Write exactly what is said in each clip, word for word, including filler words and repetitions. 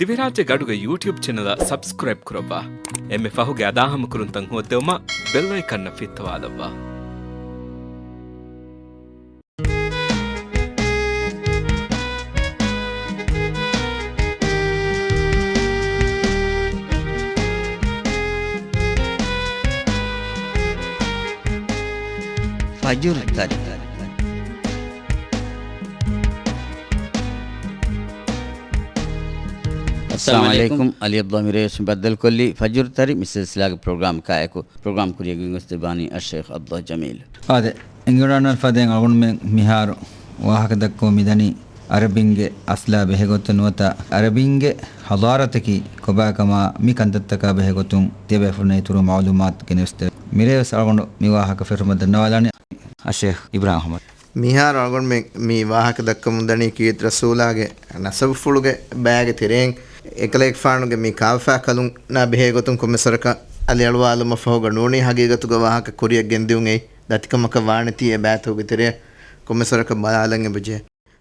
ދިވެހިރާއްޖޭގެ އަޑުގެ ޔޫޓިއުބް ޗެނަލަށް ސަބްސްކްރައިބް ކުރައްވާ. އެންމެ ފަހުގެ އަދާހަމަކުރުންތައް ހޯއްދެވުމަށް ބެލް އައިކަންއަށް ފިއްތަވާލައްވާ. ފަޖުރު ތަރި. އައްސަލާމު އަލައިކުމް. އަލީ އަބްދުﷲ މިރޭވެސް ބައްދަލުކޮށްލީ ފަޖުރު ތަރި މި ސިލްސިލާގެ ޕްރޮގްރާމް ކާއެކު. ޕްރޮގްރާމް ކުރިއަށް ގެންގޮސްދެއްވާނީ އައްޝައިޚް އަބްދުﷲ ޖަމީލް. އާދެ، އެނގިވަޑައިގަންނަވާ ފަދައިން އަޅުގަނޑުމެން މިހާރު ވާހަކަ ދައްކަމުން މިދަނީ އަރަބިންގެ އަސްލާ ބެހޭގޮތުން ނުވަތަ އަރަބިންގެ ޙަޟާރަތަކީ ކޮބާކަމާ މި ކަންތައްތަކާ ބެހޭގޮތުން ތިޔަބޭފުޅުންނަށް އިތުރު މަޢުލޫމާތު ގެނެސްދެވޭ. މިރޭވެސް އަޅުގަނޑު މި ވާހަކަ ފެށުމަށް ދަންނަވާލާނީ އައްޝައިޚް އިބްރާހިމް އަޙްމަދު. މިހާރު އަޅުގަނޑުމެން މި ވާހަކަ ދައްކަމުން ދަނީ ކީރިތި ރަސޫލާގެ ނަސަބުފުޅުގެ ބައިގެ ތެރެއިން އެކަލޭގެފާނުގެ މި ކާފާ ކަލުންނާ ބެހޭގޮތުން ކޮންމެސްވަރަކަށް އަލިއަޅުވާލުމަށްފަހުގަ ނޫނީ ހަގީގަތުގަ ވާހަކަ ކުރިއަށް ގެންދިއުން އެއީ ދަތިކަމަކަށް ވާނެތީ އެ ބައިތަކުގެ ތެރެއަށް ކޮންމެސްވަރަކަށް ބަލާލަން އެބަޖެހޭ.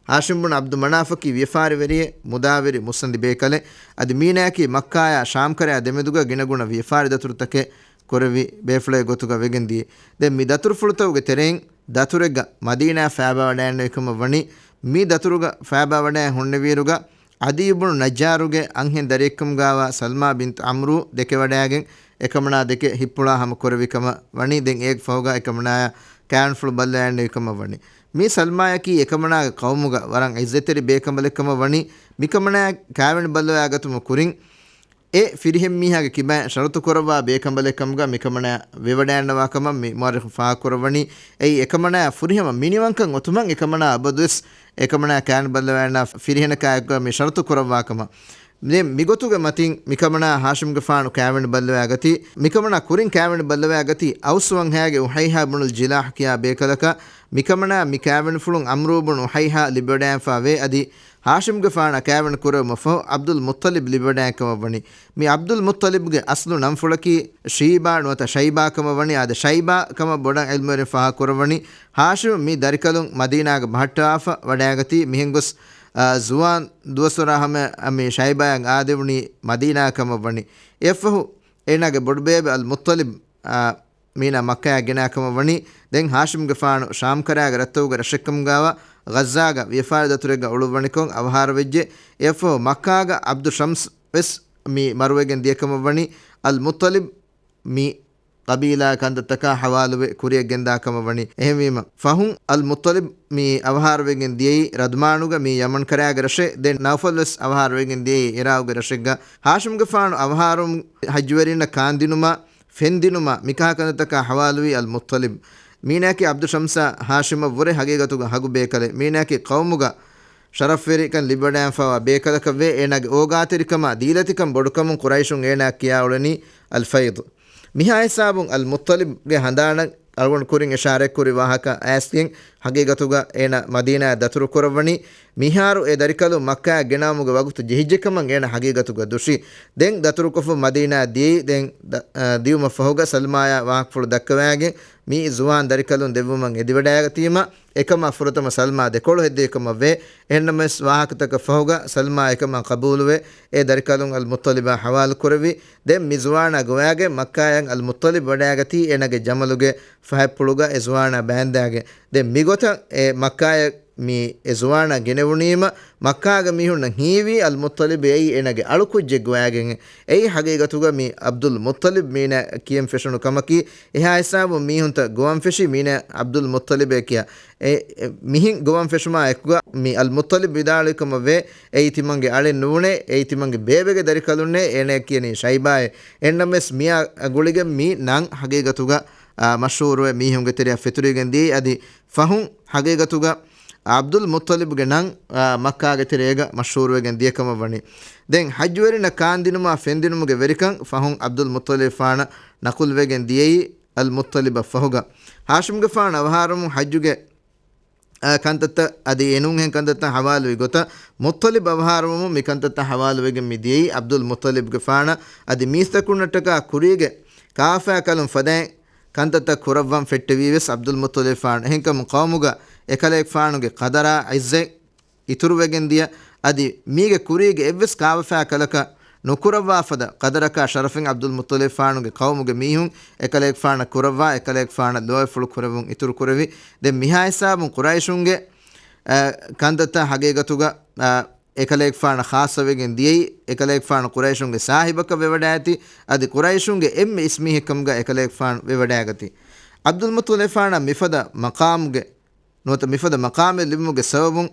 ހާޝިމް ބުނު އަބްދު މަނާފަކީ ވިޔަފާރިވެރިއެއް، މުދާވެރި މުއްސަނދި ބޭކަލެއް. އަދި މީނައަކީ މައްކާޔާ ޝާމްކަރަޔާ ދެމެދުގަ ގިނަގުނަ ވިޔަފާރި ދަތުރުތަކެއް ކުރެއްވި ބޭފުޅެއް ގޮތުގަ ވެގެން ދިޔަ. ދެން މި ދަތުރުފުޅުތަކުގެ ތެރެއިން ދަތުރެއްގަ މަދީނާ ފައިބާވަޑައިގެންނެވި ކަމަށް ވަނީ. މި ދަތުރުގަ ފައިބާވަޑައި ހުންނެވިއިރުގަ އަދީ ބުނު ނައްޖާރުގެ އަންހެން ދަރިއެއްކަމުގާވާ ސަލްމާ ބިންތު ޢަމްރޫ ދެކެވަޑައިގެން އެކަމަނާ ދެކެ ހިއްޕުޅާ ހަމަ ކުރެވި ކަމަށް ވަނީ. ދެން އޭގެ ފަހުގަ އެކަމަނާޔާ ކާވެނިފުޅު ބައްލަވަޑައިގެންނެވި ކަމަށް ވަނީ. މި ސަލްމާޔަކީ އެކަމަނާގެ ޤައުމުގަ ވަރަށް ޢިއްޒަތްތެރި ބޭކަނބަލެއް ކަމަށް ވަނީ. މިކަމަނާ ކާވެނި ބައްލަވައިގަތުމަށް ކުރިން އެ ފިރިހެން މީހާގެ ކިބައިން ޝަރުތު ކުރައްވާ ބޭކަނބަލެއް ކަމުގަ މިކަމަނާ ވެވަޑައިގަންނަވާ ކަމަށް މި މުއައްރިޚުން ފާހަގަކުރައްވަނީ. އެއީ އެކަމަނާ ފުރިހަމަ މިނިވަންކަން އޮތުމަށް އެކަމަނާ އަބަދުވެސް އެކަމަނާ ކާވެނި ބައްލަވައިގަންނަވާ ފިރިހެނަކާއެކުގަ މި ޝަރުތު ކުރައްވާ ކަމަށް. ދެން މިގޮތުގެ މަތިން މިކަމަނާ ހާޝިމްގެފާނު ކާވެނި ބައްލަވައިގަތީ. މިކަމަނާ ކުރިން ކާވެނި ބައްލަވައިގަތީ އައުސް ވަންހައިގެ އުހައިހާ ބުނުލް ޖިލާހް ކިޔާ ބޭކަލަކަށް. މިކަމަނާ މި ކާވެނިފުޅުން ޢަމްރޫ ބުނު އުހައިހާ ލިބިވަޑައިގެންފާ ވޭ. އަދި ހާޝިމްގެފާނަށް ކާވެނި ކުރެވުމަށްފަހު އަބްދުލް މުއްޠަލިބް ލިބިވަޑައިގެން ކަމަށްވަނީ. މި އަބްދުލް މުއްޠަލިބްގެ އަސްލު ނަންފުޅަކީ ޝީބާ ނުވަތަ ޝައިބާ ކަމަށް ވަނީ. އާދެ، ޝައިބާ ކަމަށް ބޮޑަށް ޢިލްމުވެރިން ފާހަގަކުރައްވަނީ ހާޝިމް މި ދަރިކަލުން މަދީނާގަ ބަހައްޓާފަ ވަޑައިގަތީ. މިހެން ގޮސް، އާ، ޒުވާން ދުވަސްވަރާ ހަމަ މި ޝައިބާއަށް އާދެވުނީ މަދީނާ ކަމަށް ވަނީ. އެއަށްފަހު އޭނާގެ ބޮޑުބޭބެ އަލް މުއްޠަލިބް، އާ، މީނާ މައްކާއަށް ގެނާ ކަމަށް ވަނީ. ދެން ހާޝިމްގެފާނު ޝާމްކަރައިގެ ރަށްތަކުގެ ރަށެއްކަމުގާވާ ޣައްޒާގަ ވިޔަފާރި ދަތުރެއްގަ އުޅުއްވަނިކޮށް އަވަހާރަވެއްޖެ. އެއަށްފަހު މައްކާގަ އަބްދު ޝަމްސް ވެސް މި މަރުވެގެން ދިޔަކަމަށްވަނީ. އަލް މުއްޠަލިބް މި ޤަބީލާ ކަންތައްތަކާ ޙަވާލުވެ ކުރިއަށް ގެންދާ ކަމަށްވަނީ. އެހެންވީމަ، ފަހުން އަލް މުއްޠަލިބް މި އަވަހާރަވެގެން ދިޔައީ ރަދުމާނުގަ މި ޔަމަން ކަރާގެ ރަށެއް. ދެން ނައުފަލް ވެސް އަވަހާރަވެގެން ދިޔައީ އިރާގުގެ ރަށެއްގަ. ހާޝިމްގެފާނު އަވަހާރަވުން ޙައްޖުވެރިންނަށް ކާންދިނުމާ، ފެންދިނުމާ، މިކަހަލަ ކަންތައްތަކާ ޙަވާލުވީ އަލް މުއްޠަލިބް. މީނާއަކީ އަބްދު ޝަމްސާ ހާޝިމަށްވުރެ ހަގީގަތުގަ ހަގު ބޭކަލެއް. މީނާއަކީ ޤައުމުގަ ޝަރަފްވެރިކަން ލިބިވަޑައިގެންފާވާ ބޭކަލަކަށްވޭ. އޭނާގެ އޯގާތެރިކަމާ، ދީލަތިކަން ބޮޑުކަމުން ޤުރައިޝުން އޭނާ ކިޔާ އުޅެނީ އަލް ފައިޟް. މިހާ ހިސާބުން އަލް މުއްޠަލިބްގެ ހަނދާނަށް އަޅުގަނޑު ކުރިން އިޝާރަތްކުރި ވާހަކަ އައިސްގެން، ހަގީގަތުގަ އޭނާ މަދީނާއަށް ދަތުރު ކުރައްވަނީ. މިހާރު އެ ދަރިކަލުން މައްކާއަށް ގެނައުމުގެ ވަގުތު ޖެހިއްޖެކަމަށް އޭނަ ހަގީގަތުގަ ދުށީ. ދެން ދަތުރުކޮށްފަ މަދީނާއަށް ދިޔައީ. ދެން ދަ-، އަ، ދިޔުމަށްފަހުގަ ސަލްމާޔާ ވާހަކަފުޅު ދައްކަވައިގެން މި ޒުވާން ދަރިކަލުން ދެއްވުމަށް އެދިވަޑައިގަތީމަ، އެކަމާ ފުރަތަމަ ސަލްމާ ދެކޮޅު ހެއްދެވި ކަމަށްވޭ. އެހެންނަމަވެސް ވާހަކަތަކަށް ފަހުގަ ސަލްމާ އެކަމާ ޤަބޫލުވެ، އެ ދަރިކަލުން އަލް މުއްޠަލިބާ ޙަވާލު ކުރެއްވި. ދެން މި ޒުވާނާ ގޮވައިގެން މައްކާއަށް އަލް މުއްޠަލިބް ވަޑައިގަތީ އޭނަގެ ޖަމަލުގެ ފަހަތްޕުޅުގަ އެ ޒުވާނާ ބާންދާގެން. ދެން މިގޮތަށް އެ މައްކާއަށް މި އެ ޒުވާނާ ގެނެވުނީމަ، މައްކާގެ މީހުންނަށް ހީވީ އަލް މުއްޠަލިބް އެއީ އޭނަގެ އަޅުކުއްޖެއް ގޮވައިގެން. އެއީ ހަގީގަތުގަ މި އަބްދުލް މުއްޠަލިބް މީނަ ކިޔަން ފެށުނު ކަމަކީ. އެހާ ހިސާބުން މީހުންތައް ގޮވަން ފެށީ މީނަ އަބްދުލް މުއްޠަލިބޭ ކިޔާ. އެ، އެ، މިހެން ގޮވަން ފެށުމާ އެކުގަ މި އަލް މުއްޠަލިބް ވިދާޅުވި ކަމަށް ވޭ، އެއީ ތިމަންގެ އަޅެއް ނޫނޭ، އެއީ ތިމަންގެ ބޭބެގެ ދަރިކަލުންނޭ، އޭނަޔަށް ކިޔަނީ ޝައިބާއޭ. އެހެންނަމަވެސް މިއާ ގުޅިގެން މި ނަން ހަގީގަތުގަ، އާ، މަޝްހޫރުވެ މީހުންގެ ތެރެއަށް ފެތުރިގެން ދިޔައީ. އަދި ފަހުން ހަގީގަތުގަ އަބްދުލް މުއްޠަލިބްގެ ނަން، އާ، މައްކާގެ ތެރޭގަ މަޝްހޫރުވެގެން ދިޔަ ކަމަށް ވަނީ. ދެން ޙައްޖުވެރިންނަށް ކާންދިނުމާ ފެންދިނުމުގެ ވެރިކަން ފަހުން އަބްދުލް މުއްޠަލިބްފާނަށް ނަޤުލްވެގެން ދިޔައީ އަލް މުއްޠަލިބަށް ފަހުގަ. ހާޝިމްގެފާނު އަވަހާރަވުން ޙައްޖުގެ، އާ، ކަންތައްތައް އަދި އެނޫންހެން ކަންތައްތައް ޙަވާލުވި ގޮތަށް، މުއްޠަލިބް އަވަހާރަވަމުން މި ކަންތައްތައް ޙަވާލުވެގެން މި ދިޔައީ އަބްދުލް މުއްޠަލިބްގެފާނަށް. އަދި މީސްތަކުންނަށްޓަކާ ކުރީގެ ކާފާ ކަލުން ފަދައިން ކަންތައްތައް ކުރައްވަން ފެއްޓެވީވެސް އަބްދުލް މުއްޠަލިބްފާނު. އެހެންކަމުން ޤައުމުގަ އެކަލޭގެފާނުގެ ޤަދަރާ ޢިއްޒަތް އިތުރުވެގެން ދިޔަ އަދި މީގެ ކުރީގެ އެއްވެސް ކާވެފާ ކަލަކަށް ނުކުރައްވާފަދަ ޤަދަރަކާ ޝަރަފެއް ޢަބްދުލް މުއްޠަލިބާނުގެ ޤައުމުގެ މީހުން އެކަލޭގެފާނަށް ކުރައްވާ، އެކަލޭގެފާނަށް ލޯތްފުޅު ކުރެވުން އިތުރު ކުރެވި. ދެން މިހާ ހިސާބުން ޤުރައިޝުންގެ، އަ، ކަންތައްތައް ހަގީގަތުގަ، އަ، އެކަލޭގެފާނަށް ޚާއްޞަވެގެން ދިޔައީ، އެކަލޭގެފާނު ޤުރައިޝުންގެ ސާހިބަކަށް ވެވަޑައިގަތީ، އަދި ޤުރައިޝުންގެ އެންމެ އިސް މީހެއްކަމުގަ އެކަލޭގެފާނު ވެވަޑައިގަތީ. ޢަބްދުލް މުއްޠަލިބާނަށް މިފަދަ މަޤާމުގެ ނުވަތަ މިފަދަ މަޤާމެއް ލިބުމުގެ ސަބަބުން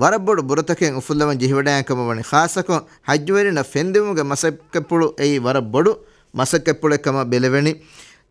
ވަރަށް ބޮޑު ބުރަތަކެއް އުފުއްލަވަން ޖެހިވަޑައިގެން ކަމަށް ވަނީ. ޚާއްޞަކޮށް ޙައްޖުވެރިންނަށް ފެންދިއުމުގެ މަސައްކަތްޕުޅު އެއީ ވަރަށް ބޮޑު މަސައްކަތްޕުޅެއް ކަމަށް ބެލެވެނީ.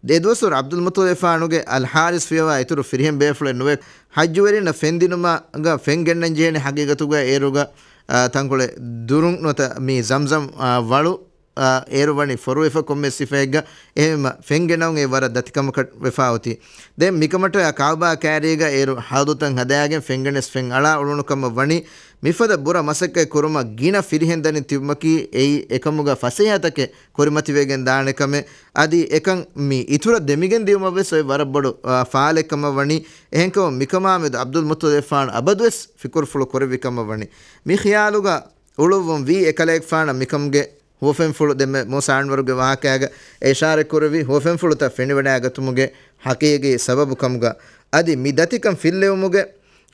އެ ދުވަސްވަރު ޢަބްދުލް މުއްޠަލިބާނުގެ އަލް ޙާރިސް ފިޔަވާ އިތުރު ފިރިހެން ބޭފުޅެއް ނުވެ، ޙައްޖުވެރިންނަށް ފެންދިނުމަށް ފެން ގެންނަން ޖެހޭނެ ހަގީގަތުގަ އޭރުގަ، އާ، ތަންކޮޅެއް ދުރުން ނުވަތަ މި ޒަމްޒަމް، އާ، ވަޅު އާ، އޭރު ވަނީ ފޮރުވެފަ ކޮންމެ ސިފައެއްގަ، އެހެންމަ ފެންގެނައުން އެ ވަރަށް ދަތިކަމަކަށް ވެފާ އޮތީ. ދެން މިކަމަށްޓަކާ ކަޢުބާ ކައިރީގަ އޭރު ޙައުޟުތައް ހަދާގެން ފެންގެނެސް ފެން އަޅާ އުޅުނު ކަމަށް ވަނީ. މިފަދަ ބުރަ މަސައްކަތް ކުރުމަށް ގިނަ ފިރިހެން ދަނީ ތިބުމަކީ އެއީ އެކަމުގަ ފަސޭހަތަކެއް ކުރިމަތިވެގެން ދާނެ ކަމެއް. އަދި އެކަން މި އިތުރަށް ދެމިގެން ދިޔުމަށް ވެސް އޮތް ވަރަށް ބޮޑު، އާ، ފާލެއް ކަމަށް ވަނީ. އެހެންކަމުން މިކަމާމެދު ޢަބްދުލް މުއްޠަލިބާނު އަބަދުވެސް ފިކުރުފުޅު ކުރެއްވި ކަމަށް ވަނީ. މި ޚިޔާލުގަ އުޅުއްވުން ވީ އެކަލޭގެފާނަށް މިކަމުގެ ހުވަފެންފުޅު ދެންމެ މޫސާ އަންވަރުގެ ވާހަކައިގަ އެ އިޝާރަތް ކުރެއްވި ހުވަފެންފުޅުތައް ފެނިވަޑައިގަތުމުގެ ޙަޤީޤީ ސަބަބު ކަމުގަ، އަދި މި ދަތިކަން ފިއްލެވުމުގެ،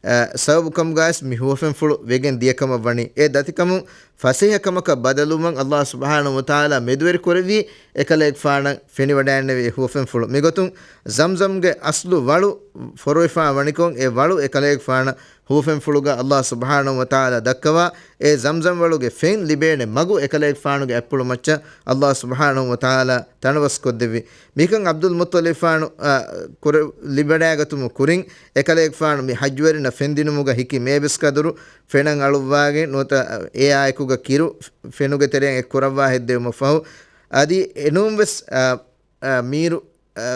އަ، ސަބަބު ކަމުގަވެސް މި ހުވަފެންފުޅު ވެގެން ދިޔަ ކަމަށް ވަނީ. އެ ދަތިކަމުން ފަސޭހަ ކަމަކަށް ބަދަލުވުމަށް ﷲ ސުބްޙާނަހޫ ވަތަޢާލާ މެދުވެރި ކުރެއްވީ އެކަލޭގެފާނަށް ފެނިވަޑައިގެންނެވި ހުވަފެންފުޅު. މިގޮތުން ޒަމްޒަމްގެ އަސްލު ވަޅު ފޮރުވެފާ ވަނިކޮށް، އެ ވަޅު އެކަލޭގެފާނަށް ހުވަފެންފުޅުގަ ﷲ ސުބްޙާނަހޫ ވަތަޢާލާ ދައްކަވާ، އެ ޒަމްޒަމް ވަޅުގެ ފެން ލިބޭނެ މަގު އެކަލޭގެފާނުގެ އަތްޕުޅު މައްޗަށް ﷲ ސުބްޙާނަހޫ ވަތަޢާލާ ތަނަވަސްކޮށްދެއްވި. މިކަން ޢަބްދުލް މުއްޠަލިބާނު، އަ، ކުރެ-، ލިބިވަޑައިގަތުމުގެ ކުރިން އެކަލޭގެފާނު މި ޙައްޖުވެރިންނަށް ފެންދިނުމުގަ ހިކި މޭބިސް ކަދުރު ފެނަށް އަޅުއްވާގެން ނުވަތަ އެއާއެކުގަ ކިރު ފެނުގެ ތެރެއިން އެއްކުރައްވާ ހެއްދެވުމަށްފަހު، އަދި އެނޫންވެސް، އަ، އަ، މީރު، އަ،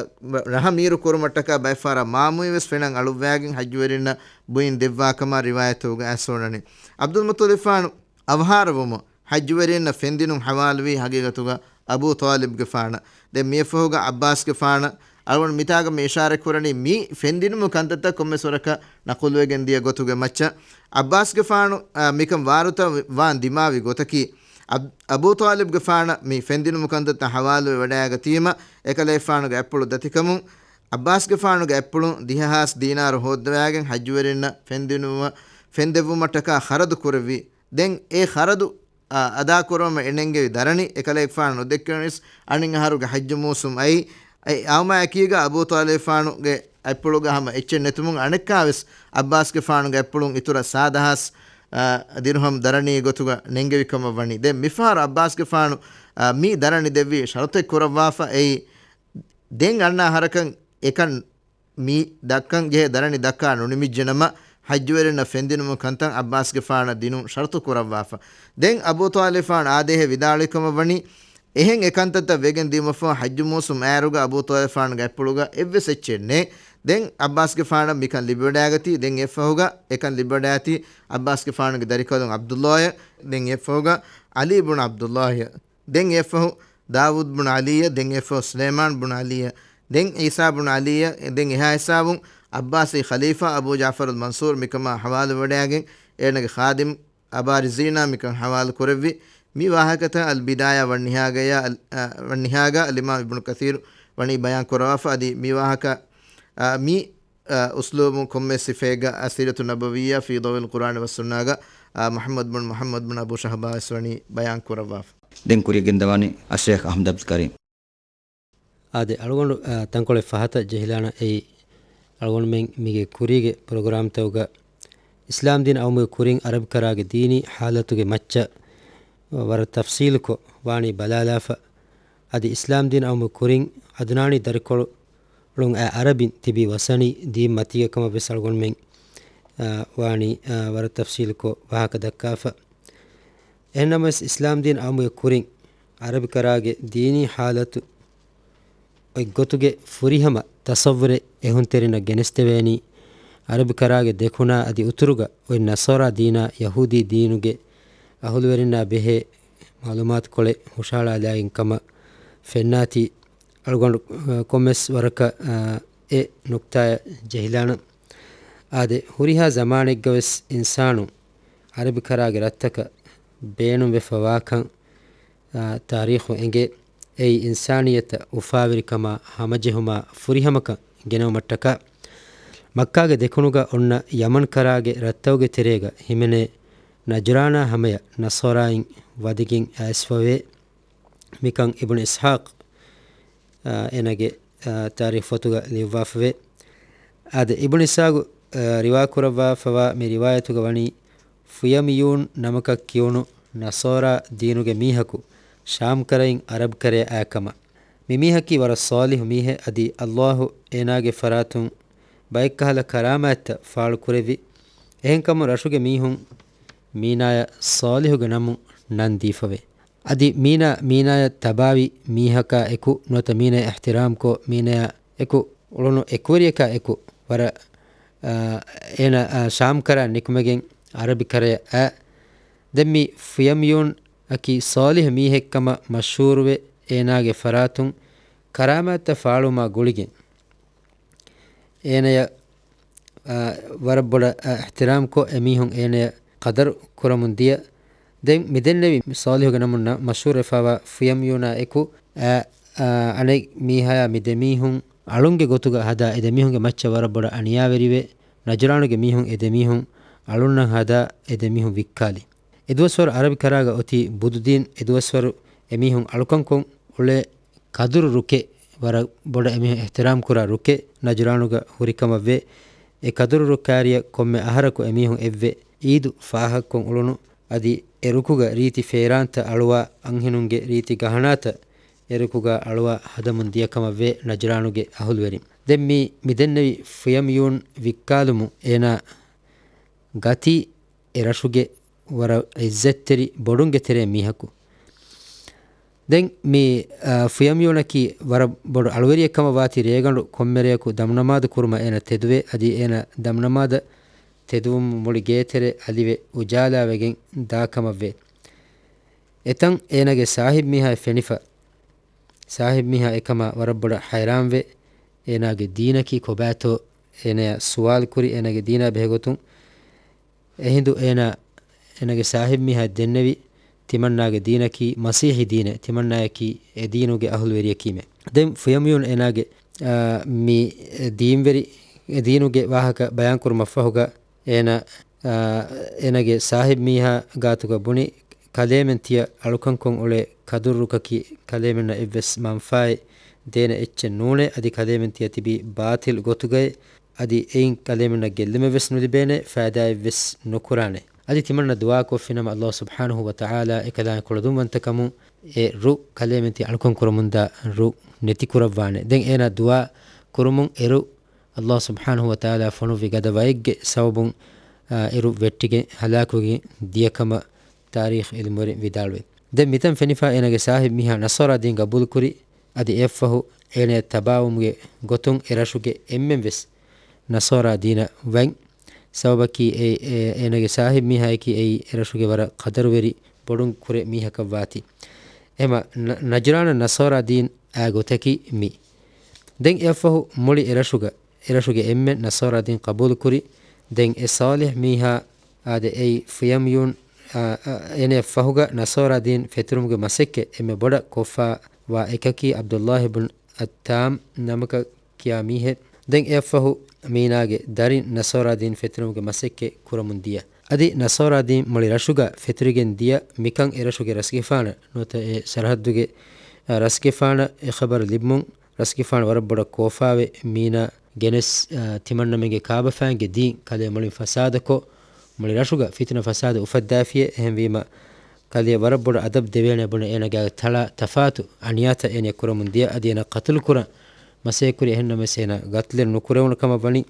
ރަހަ މީރު ކުރުމަށްޓަކާ ބައެއްފަހަރަށް މާމުއިވެސް ފެނަށް އަޅުއްވާގެން ޙައްޖުވެރިންނަށް ބުއިން ދެއްވާކަމަށް ރިވާޔަތުގަ އައިސްވަނީ. ޢަބްދުލް މުއްޠަލިބާނު އަވަހާރަވުމުން ޙައްޖުވެރިންނަށް ފެންދިނުން ޙަވާލުވީ ހަގީގަތުގަ އަބޫ ޠާލިބްގެފާނަށް. ދެން މިއަށްފަހުގަ ޢައްބާސްގެފާނަށް. އަޅުގަނޑު މިތާގަ މި އިޝާރަތް ކުރަނީ މި ފެންދިނުމު ކަންތައްތައް ކޮންމެސް ވަރަކަށް ނަޤުލުވެގެން ދިޔަ ގޮތުގެ މައްޗަށް. ޢައްބާސްގެފާނު، އާ، މިކަން ވާރުތަ ވާން ދިމާވި ގޮތަކީ، އަބް-، އަބޫ ޠާލިބްގެފާނަށް މި ފެންދިނުމު ކަންތައްތައް ޙަވާލުވެވަޑައިގަތީމަ، އެކަލޭގެފާނުގެ އަތްޕުޅު ދަތިކަމުން، ޢައްބާސްގެފާނުގެ އަތްޕުޅުން ދިހަ ހާސް ދީނާރު ހޯއްދަވާގެން ޙައްޖުވެރިންނަށް ފެންދިނުމަށް، ފެންދެއްވުމަށްޓަކާ ޚަރަދު ކުރެއްވި. ދެން އެ ޚަރަދު، އާ، އަދާކުރުމަށް އެ ނެންގެވި ދަރަނި އެކަލޭގެފާނު ނުދެއްކެވުނީސް އަނެއް އަހަރުގެ ޙައްޖު މޫސުމް އައީ. އެ އައުމާއެކީގަ އަބޫ ޠާލިބާނުގެ އަތްޕުޅުގަ ހަމަ އެއްޗެއް ނެތުމުން އަނެއްކާވެސް ޢައްބާސްގެފާނުގެ އަތްޕުޅުން އިތުރަށް ސާދަ ހާސް، އާ، ދިރުހަމް ދަރަނީ ގޮތުގަ ނެންގެވި ކަމަށް ވަނީ. ދެން މިފަހަރު ޢައްބާސްގެފާނު، އާ، މި ދަރަނި ދެއްވި ޝަރުތެއް ކުރައްވާފަ އެއީ، ދެން އަންނަ އަހަރަކަށް އެކަން މި ދައްކަން ޖެހޭ ދަރަނި ދައްކާ ނުނިމިއްޖެނަމަ، ޙައްޖުވެރިންނަށް ފެންދިނުމު ކަންތައް ޢައްބާސްގެފާނަށް ދިނުން ޝަރުތު ކުރައްވާފަ. ދެން އަބޫ ޠާލިބާން އާދޭހޭ ވިދާޅުވި ކަމަށް ވަނީ، އެހެން އެ ކަންތައްތައް ވެގެން ދިޔުމަށްފަހު ޙައްޖު މޫސުމް އާއިރުގަ އަބޫ ޠާލިބާންގެ އަތްޕުޅުގަ އެއްވެސް އެއްޗެއް ނެތް. ދެން ޢައްބާސްގެފާނަށް މިކަން ލިބިވަޑައިގަތީ. ދެން އެއަށްފަހުގަ އެކަން ލިބިވަޑައިގަތީ ޢައްބާސްގެފާނުގެ ދަރިކަލުން ޢަބްދުﷲ، ދެން އެއަށްފަހުގަ ޢަލީ ބުނު ޢަބްދުﷲ. ދެން އެއަށްފަހު ދާވޫދު ބުނު ޢަލީއަށް، ދެން އެއަށްފަހު ސުލައިމާން ބުނު ޢަލީއަށް، ދެން ޢީސާ ބުނު ޢަލީއަށް، ދެން އެހާ ހިސާބުން ޢައްބާސީ ޚަލީފާ އަބޫ ޖަޢްފަރުލް މަންޞޫރު މިކަމާ ޙަވާލުވެވަޑައިގެން، އޭނަގެ ޚާދިމް އަބާ ރިޒީނާ މިކަން ޙަވާލު ކުރެއްވި. މި ވާހަކަތައް އަލް ބިދާޔާ ވަން ނިހާޔާގައި، އަލް، އަ، ވަން ނިހާޔާގަ އަލްއިމާމް އިބްނު ކަޘީރު ވަނީ ބަޔާން ކުރައްވާފަ. އަދި މި ވާހަކަ، އަ، މި އަ، އުސްލޫބުން ކޮންމެ ސިފައެއްގަ، އަ، ސީރަތު ނަބަވިއްޔާ ފީ ޟައުއިލް ޤުރްއާނި ވައްސުންނާގަ، އަ، މުޙައްމަދު ބުން މުޙައްމަދު ބުން އަބޫ ޝަހްބާ ވެސް ވަނީ ބަޔާން ކުރައްވާފަ. ދެން ކުރިއަށް ގެންދަވާނީ އައްޝޭޚް އަޙްމަދު ޢަބްދުލް ކަރީމް. އާދެ، އަޅުގަނޑު، އަ، ތަންކޮޅެއް ފަހަތަށް ޖެހިލާނަން. އެއީ، އަޅުގަނޑުމެން މީގެ ކުރީގެ ޕްރޮގްރާމްތަކުގަ އިސްލާމްދީން އައުމުގެ ކުރިން ޢަރަބިކަރާގެ ދީނީ ޙާލަތުގެ މައްޗަށް ވަރަށް ތަފްޞީލުކޮށް ވާނީ ބަލާލާފަ. އަދި އިސްލާމްދީން އައުމުގެ ކުރިން ޢަދުނާނީ ދަރިކޮޅު ޅުން އަ-، ޢަރަބިން ތިބީ ވަސަނީ ދީން މަތީގަ ކަމަށް ވެސް އަޅުގަނޑުމެން، އާ، ވާނީ، އާ، ވަރަށް ތަފްޞީލުކޮށް ވާހަކަ ދައްކާފަ. އެހެންނަމަވެސް، އިސްލާމްދީން އައުމުގެ ކުރިން ޢަރަބިކަރާގެ ދީނީ ޙާލަތު އޮތްގޮތުގެ ފުރިހަމަ ތަޞައްވުރެއް އެހުންތެރިންނަށް ގެނެސްދެވޭނީ، ޢަރަބިކަރާގެ ދެކުނާ އަދި އުތުރުގަ އޮތް ނަޞާރާ ދީނާ ޔަހޫދީ ދީނުގެ އަހުލުވެރިންނާ ބެހޭ މަޢުލޫމާތުކޮޅެއް ހުށަހަޅާލާގެން ކަމަށް ފެންނާތީ، އަޅުގަނޑު، އަ، ކޮންމެސް ވަރަކަށް، އަ، އެ ނުކްތާއަށް ޖެހިލާނަން. އާދެ، ހުރިހާ ޒަމާނެއްގަވެސް އިންސާނުން އަރަބިކަރާގެ ރަށްތަކަށް ބޭނުންވެފަވާކަން، އާ، ތާރީޚު އެނގޭ. އެއީ އިންސާނިއްޔަތަށް އުފާވެރިކަމާ ހަމަޖެހުމާ ފުރިހަމަކަން ގެނައުމަށްޓަކާ، މައްކާގެ ދެކުނުގަ އޮންނަ ޔަމަން ކަރާގެ ރަށްތަކުގެ ތެރޭގަ ހިމެނޭ ނަޖުރާނާ ހަމަޔަށް ނަޞާރާއިން ވަދެގެން އައިސްފަވޭ. މިކަން އިބްނު އިސްޙާޤް، އާ، އޭނާގެ، އާ، ތާރީޚު ފޮތުގަ ލިޔުއްވާފަވޭ. އާދެ، އިބްނު އިސްޙާޤު، އާ، ރިވާ ކުރައްވާފަވާ މި ރިވާޔަތުގަ ވަނީ، ފުޔަމްޔޫން ނަމަކަށް ކިޔުނު ނަޞާރާ ދީނުގެ މީހަކު ޝާމްކަރައިން އަރަބްކަރަޔަށް އައިކަމަށް. މި މީހަކީ ވަރަށް ޞާލިޙު މީހެއް، އަދި ﷲ އޭނާގެ ފަރާތުން ބައެއްކަހަލަ ކަރާމާތްތައް ފާޅުކުރެއްވި. އެހެންކަމުން ރަށުގެ މީހުން މީނާޔަށް ޞާލިޙުގެ ނަމުން ނަން ދީފަވޭ. އަދި މީނާ، މީނާޔަށް ތަބާވި މީހަކާ އެކު ނުވަތަ މީނާޔަށް އިޙްތިރާމްކޮށް، މީނާޔާ އެކު އުޅުނު އެކުވެރިޔަކާ އެކު ވަރަށް، އާ، އޭނާ، އާ، ޝާމްކަރައަށް ނިކުމެގެން އަރަބިކަރަޔަށް އައި. ދެން މި ފުޔަމްޔޫން އަކީ ޞާލިޙު މީހެއްކަމަށް މަޝްހޫރުވެ، އޭނާގެ ފަރާތުން ކަރާމާތްތައް ފާޅުވުމާ ގުޅިގެން، އޭނަޔަށް، އާ، ވަރަށް ބޮޑަށް، އާ، އިޙްތިރާމްކޮށް، އެމީހުން އޭނަޔަށް ޤަދަރު ކުރަމުން ދިޔަ. ދެން މިދެންނެވި ޞާލިޙުގެ ނަމުން ނަ-، މަޝްހޫރުވެފަވާ ފުޔަމްޔޫނާ އެކު، އާ، އާ، އަނެއް މީހާޔާ މި ދެމީހުން އަޅުންގެ ގޮތުގަ ހަދާ، އެ ދެމީހުންގެ މައްޗަށް ވަރަށް ބޮޑަށް އަނިޔާވެރިވެ، ނަޖުރާނުގެ މީހުން އެ ދެމީހުން އަޅުންނަށް ހަދާ، އެ ދެމީހުން ވިއްކާލި. އެދުވަސްވަރު އަރަބި ކަރާގަ އޮތީ ބުދުދީން، އެދުވަސްވަރު އެމީހުން އަޅުކަންކޮށް އުޅޭ ކަދުރު ރުކެއް، ވަރަށް ބޮޑަށް އެމީހުން އިޙްތިރާމް ކުރާ ރުކެއް، ނަޖުރާނުގަ ހުރިކަމަށްވޭ. އެ ކަދުރު ރުކާރިއަށް ކޮންމެ އަހަރަކު އެމީހުން އެއްވެ އީދު ފާހަގަކޮށް އުޅުނު، އަދި އެ ރުކުގަ ރީތި ފޭރާންތައް އަޅުވާ، އަންހެނުންގެ ރީތި ގަހަނާތައް އެ ރުކުގަ އަޅުވާ ހަދަމުން ދިޔަކަމަށްވޭ ނަޖުރާނުގެ އަހުލުވެރިން. ދެން މި، މިދެންނެވި ފުޔަމްޔޫން ވިއްކާލުމުން އޭނާ ގަތީ އެ ރަށުގެ ވަރަށް ޢިއްޒަތްތެރި ބޮޑުންގެ ތެރޭ މީހަކު. ދެން މި، އާ، ފުޔަމްޔޫނަކީ ވަރަށް ބޮޑު އަޅުވެރިއެއް ކަމަށް ވާތީ ރޭގަނޑު ކޮންމެ ރެޔަކު ދަމުނަމާދު ކުރުމަށް އޭނަ ތެދުވޭ، އަދި އޭނަ ދަމުނަމާދަށް ތެދުވުމުން މުޅި ގޭތެރެ އަލިވެ އުޖާލާވެގެން ދާކަމަށްވޭ. އެތަން އޭނަގެ ސާހިބް މީހާ ފެނިފަ. ސާހިބް މީހާ އެކަމާ ވަރަށް ބޮޑަށް ހައިރާންވެ، އޭނާގެ ދީނަކީ ކޮބާތޯ އޭނަޔަށް ސުވާލު ކުރި، އޭނާގެ ދީނާ ބެހޭގޮތުން. އެހިނދު އޭނާ، އޭނާގެ ސާހިބް މީހާ ދެންނެވި، ތިމަންނާގެ ދީނަކީ މަސީޙީ ދީނެއް، ތިމަންނާޔަކީ އެ ދީނުގެ އަހުލުވެރިޔަކީމެ. ދެން ފުޔަމްޔޫން އޭނާގެ، އާ، މި ދީންވެރި، އެ ދީނުގެ ވާހަކަ ބަޔާންކުރުމަށްފަހުގަ އޭނާ، އާ، އޭނާގެ ސާހިބް މީހާ ގާތުގަ ބުނި، ކަލޭމެން ތިޔަ އަޅުކަންކޮށް އުޅޭ ކަދުރު ރުކަކީ ކަލޭމެންނަށް އެއްވެސް މަންފާއެއް ދޭނެ އެއްޗެއް ނޫނޭ، އަދި ކަލޭމެން ތިޔަ ތިބީ ބާޠިލް ގޮތުގައި، އަދި އެއިން ކަލޭމެންނަށް ގެއްލުމެއްވެސް ނުލިބޭނެ، ފައިދާއެއްވެސް ނުކުރާނެ. އަދި ތިމަންނަ ދުޢާކޮށްފިނަމަ ﷲ ސުބްޙާނަހޫ ވަތަޢާލާ އެކަލާނގެ ކުޅަދުންވަންތަކަމުން އެ ރު ކަލޭމެން ތިޔަ އަޅުކަން ކުރަމުންދާ ރު ނެތިކުރައްވާނެ. ދެން އޭނާ ދުޢާ ކުރުމުން އެ ރު ﷲ ސުބްޙާނަހޫ ވަތަޢާލާ ފޮނުއްވި ގަދަ ވައެއްގެ ސަބަބުން، އާ، އެރު ވެއްޓިގެން ހަލާކުވެގެން ދިޔަކަމަށް ތާރީޚް ޢިލްމުވެރިން ވިދާޅުވޭ. ދެން މިތަން ފެނިފާ އޭނާގެ ސާހިބް މީހާ ނަޞާރާ ދީން ގަބޫލުކުރި، އަދި އެއަށްފަހު އޭނަޔަށް ތަބާވުމުގެ ގޮތުން އެ ރަށުގެ އެންމެން ވެސް ނަޞާރާ ދީނަށް ވަން. ސަބަބަކީ އެ، އެ، އޭނާގެ ސާހިބް މީހާޔަކީ އެއީ އެ ރަށުގެ ވަރަށް ޤަދަރުވެރި ބޮޑުން ކުރެ މީހަކަށް ވާތީ. އެހެމަ ނަ-، ނަޖްރާނަށް ނަޞާރާ ދީން އާ ގޮތަކީ މި. ދެން އެއަށްފަހު މުޅި އެ ރަށުގަ، އެ ރަށުގެ އެންމެން ނަޞާރާ ދީން ޤަބޫލުކުރި. ދެން އެ ޞާލިޙް މީހާ އާދެ، އެއީ ފުޔަމްޔޫން، އާ، އާ، އޭނަޔަށް ފަހުގަ ނަޞާރާ ދީން ފެތުރުމުގެ މަސައްކަތް އެންމެ ބޮޑަށް ކޮށްފަ ވާ އެކަކީ ޢަބްދުﷲ ބުން އައްތާމް ނަމަކަށް ކިޔާ މީހެއް. ދެން އެއަށްފަހު މީނާގެ ދަރިން ނަޞާރާ ދީން ފެތުރުމުގެ މަސައްކަތް ކުރަމުން ދިޔަ. އަދި ނަޞާރާ ދީން މުޅި ރަށުގަ ފެތުރިގެން ދިޔަ މިކަން އެ ރަށުގެ ރަސްގެފާނަށް ނުވަތަ އެ ސަރަޙައްދުގެ، އާ، ރަސްގެފާނަށް އެ ޚަބަރު ލިބުމުން ރަސްގެފާނު ވަރަށް ބޮޑަށް ކޯފާވެ މީނާ ގެނެސް، އާ، ތިމަންނަމެންގެ ކާބަފައިންގެ ދީން ކަލޭ މުޅިން ފަސާދަކޮށް، މުޅި ރަށުގަ ފިތުނަ ފަސާދަ އުފައްދާފިޔޭ. އެހެންވީމަ، ކަލޭ ވަރަށް ބޮޑު އަދަބް ދެވޭނެ ބުނެ އޭނަގެ ތަޅާ ތަފާތު އަނިޔާތައް އޭނަ ކުރަމުން ދިޔަ. އަދި އޭނަ ޤަތުލު ކުރަން މަސައްކަތް ކުރި. އެހެންނަމަވެސް އޭނަ ޤަތުލެއް ނުކުރެވުނު ކަމަށް ވަނީ.